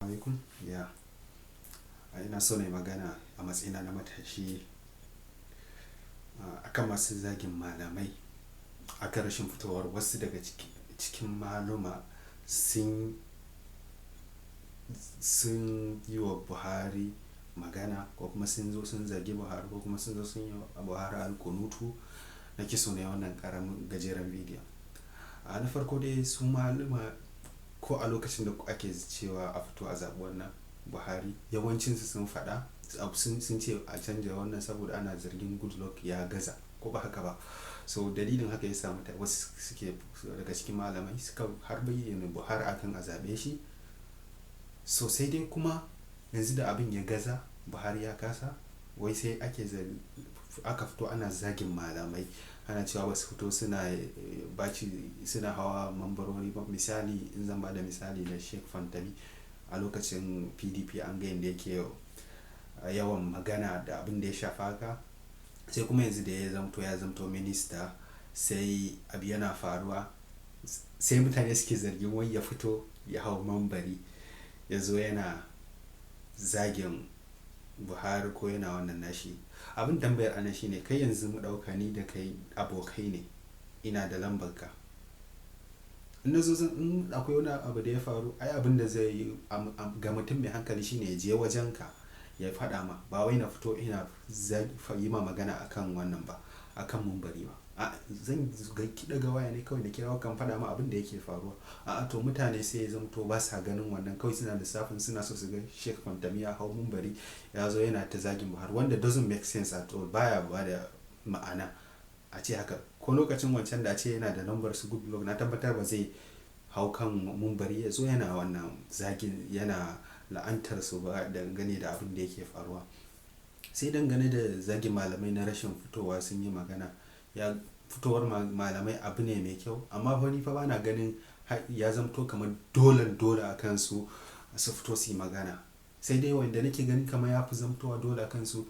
Alaikum. Ya, ina so na yi magana a matsayina na matashi akan masu zagin malamai, akan rashin fitowar wasu daga cikin maluma sun yi wa Buhari magana ko kuma sun zo sun zagi Buhari ko kuma sun zo sun yi wa Buhari alkunutu. Nake so na yi wannan ƙaramin gajeren bidiyon. Na farko dai su maluma ko a lokacin da ake cewa a fito a zaɓi wannan Buhari, yawancinsu sun faɗa, sun ce a canja wannan saboda ana zargin Goodluck ya gaza ko ba haka ba. So dalilin haka ya sa wasu suke daga cikin malamai suka har bayyana Buhari akan a zaɓe shi. So sai dai kuma yanzu da abin ya gaza, Buhari ya kasa, wai sai ake aka fito ana zagin malamai, ana cewa basu fito suna baci suna hawa mambarori ba. Misali, in zan ba da misali da Sheikh Pantami a lokacin PDP, an ga yanda yake yawan magana da abin da ya shafa haka. Sai kuma yanzu da ya zamto minista, sai abu yana faruwa, sai mutane suke zargin wai ya fito ya hau mambari ya zo yana zagin Buhari ko yana wannan nashi. Abin tambayar anan shine, kai yanzu mu ɗauka ni da kai abokai ne, ina da lambar ka. In na zo in akwai wani abu da ya faru, ai abin da zai yi ga mutum mai hankali shine ya je wajen ka ya faɗa ma. Ba wai na fito ina yi ma magana akan wannan ba, akan mumbari ba. A zan ki ɗaga waya ne kawai na kira ka in faɗa ma abin da yake faruwa. A'a, to mutane sai ya zamto basa ganin wannan, kawai suna lissafin suna so su ga Sheikh Pantami ya hau mumbari ya zo yana ta zagin Buhari, wanda doesn't make sense at all, baya bada ma'ana a ce haka. Ko lokacin wancan da a ce yana da lambar su Goodluck, na tabbatar ba zai hau kan mumbari ya zo yana wannan zagin, yana la'antar su ba dangane da abin da yake faruwa. Sai dangane da zagin malamai na rashin fitowa sun yi magana. Ya fitowar malamai abu ne mai kyau, amma fa ni fa bana ganin ya zamto kamar dolan dole a kansu su fito su yi magana. Sai dai wanda nake ganin kamar ya fi zamtowa dole a kansu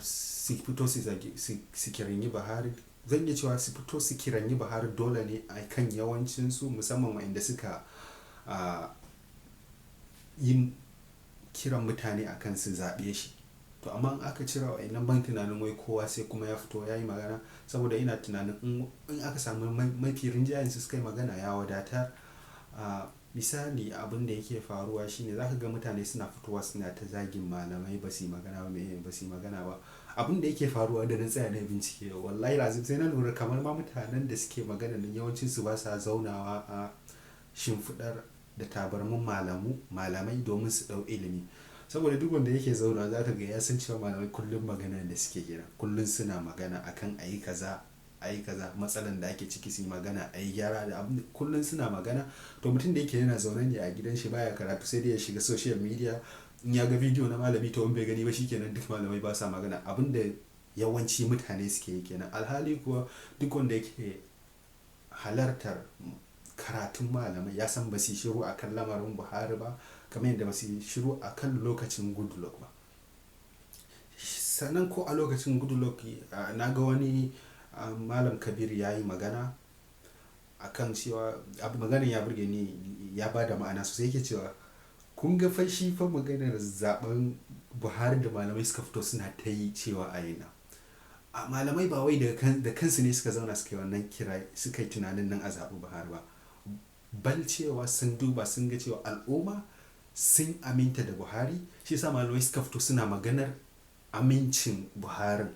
su fito su zagi, su kiranyi Buhari. Zan iya cewa su fito su kiranyi Buhari dole ne a kan yawancinsu, musamman waɗanda suka yi kiran mutane a kan su zaɓe shi. To amma in aka cire wa'innan, ban tunanin wai kowa sai kuma ya fito ya yi magana, saboda ina tunanin in aka samu mafi rinjayen su suka yi magana ya wadatar. Misali, abin da yake faruwa shine za ka ga mutane suna fitowa suna ta zagin malamai ba su yi magana ba, me ba su yi magana ba. Abin da yake faruwa da na tsaya na bincike, wallahi lazim sai na lura kamar ma mutanen da suke magana nan yawancinsu basa zaunawa a shimfiɗar da tabarmin malamai domin su ɗau ilimi. Saboda duk wanda yake zaunawa za ka ga ya san cewa malamai kullum maganar da suke kenan. Kullum suna magana akan a yi kaza, a yi kaza, matsalar da ake ciki su yi magana, a yi gyara da abun kullum suna magana. To mutum da yake yana zaune ne a gidan shi baya karatu, sai dai ya shiga social media, in ya ga bidiyo na malami to in bai gani ba shi kenan, duk malamai basa magana. Abin da yawanci mutane suke yi kenan. Alhali kuwa duk wanda yake halartar karatun malamai ya san ba su yi shiru akan lamarin Buhari ba kamar yadda ba su yi shiru akan lokacin Goodluck ba. Sannan ko a lokacin Goodluck, na ga wani Malam Kabir ya yi magana akan cewa maganar ya burge ni, ya ba da ma'ana sosai. Yake cewa kun ga fa shi fa maganar zaɓen Buhari da malamai suka fito suna ta yi cewa a yi na. Malamai ba wai da kansu ne suka zauna suka yi wannan kira, suka yi tunanin nan a zaɓi Buhari ba. Bal cewa sun duba sun ga cewa al'umma sun aminta da Buhari, shi ya sa malamai suka fito suna maganar amincin Buharin.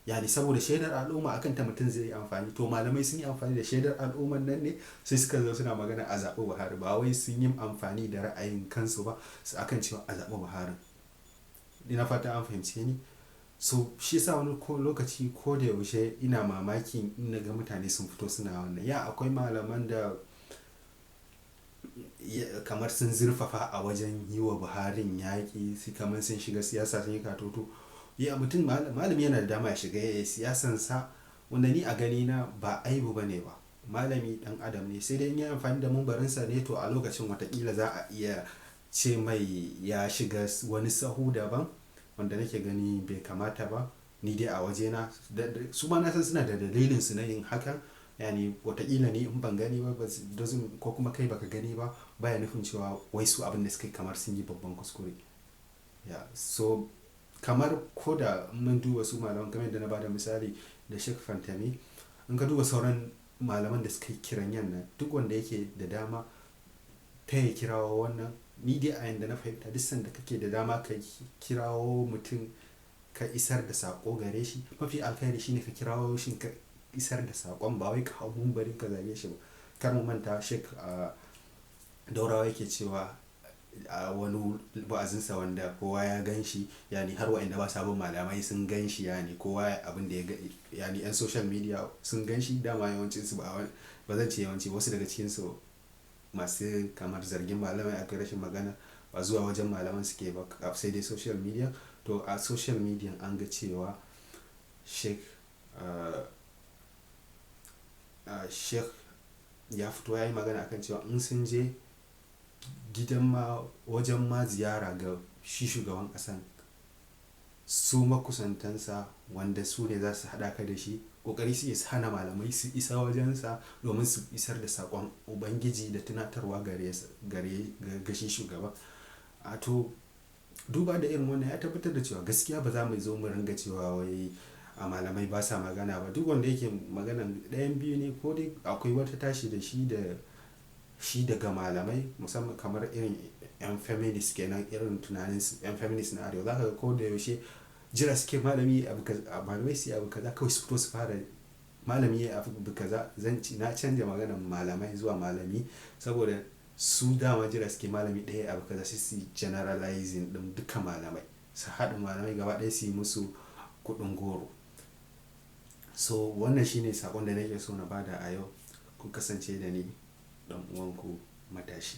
Yani saboda shaidar al'umma a kanta mutum zai yi amfani. To malamai sun yi amfani da shaidar al'ummar nan ne sai suka zo suna magana a zaɓi Buhari. Ba wai sun yi amfani da ra'ayin kansu ba akan cewa a zaɓi Buhari. Ina fata an fahimce ni. So shi ya sa wani lokaci ko da yaushe ina mamaki in naga mutane sun fito suna wannan. Ya akwai malaman da kamar sun zurfafa a wajen yi wa Buharin yaƙi, kamar sun shiga siyasa sun yi katutu. Ya mutum malami yana da dama ya shiga siyasansa, wanda ni a ganina ba aibu bane ba. Malami ɗan adam ne, sai dai in ya yi amfani da mumbarinsa ne to a lokacin watakila za a iya ce mai ya shiga wani sahu daban wanda nake gani bai kamata ba. Ni dai a wajena su ma na san suna da dalilinsu na yin hakan. Yani wataƙila ni in ban gani ba, doesn't, ko kuma kai baka gani ba, baya nufin cewa wai su abin da suka yi kamar sun yi babban kuskure. Yeah, so kamar ko da mun duba su malaman, kamar yadda na bada misali da Sheikh Pantami, in ka duba sauran malaman da suka yi kiran yan nan, duk wanda yake da dama ta ya kirawo wannan, ni dai a yanda na fahimta, duk sanda kake da dama ka kirawo mutum ka isar da saƙo gare shi, mafi alkhairi shine ka kirawo shi ka isar da saƙon, ba wai ka hau mumbari ka zage shi ba. Kar mu manta Sheikh Daurawa yake cewa a wani wa'azinsa wanda kowa ya gan shi, yani har waɗanda ba sa bin malamai sun gan shi, yani kowa abin da ya ga, yani 'yan social media sun gan shi, dama yawancinsu ba zan ce yawanci, wasu daga cikinsu masu kamar zargin malamai akan rashin magana ba zuwa wajen malaman suke ba, sai dai social media. To a social media an ga cewa Sheikh ya fito ya yi magana akan cewa in sun je gidan ma wajen ma ziyara ga shi shugaban ƙasan, su makusantansa wanda su ne za su haɗa ka da shi, ƙoƙari suke su hana malamai su isa wajensa domin su isar da saƙon Ubangiji da tunatarwa gare ga shi shugaba. A to duba da irin wannan ya tabbatar da cewa gaskiya ba za mu zo mu ringa cewa wai a malamai ba sa magana ba. Duk wanda yake maganan ɗayan biyu ne, ko dai akwai wata tashi da shi da shi daga malamai, musamman kamar irin 'yan feminist kenan, irin tunanin 'yan feminist na arewa, za ka ga ko da yaushe jira suke malami abu kaza, malamai su yi abu kaza, kawai su fito su fara malami ya abu kaza. Zan ci na canja maganan malamai zuwa malami saboda su dama jira suke malami ɗaya abu kaza sai su generalizing ɗin duka malamai, su haɗa malamai gaba ɗaya su yi musu kuɗin goro. So wannan shine saƙon da nake so na bada a yau. Ku kasance da ni, ɗan uwanku matashi.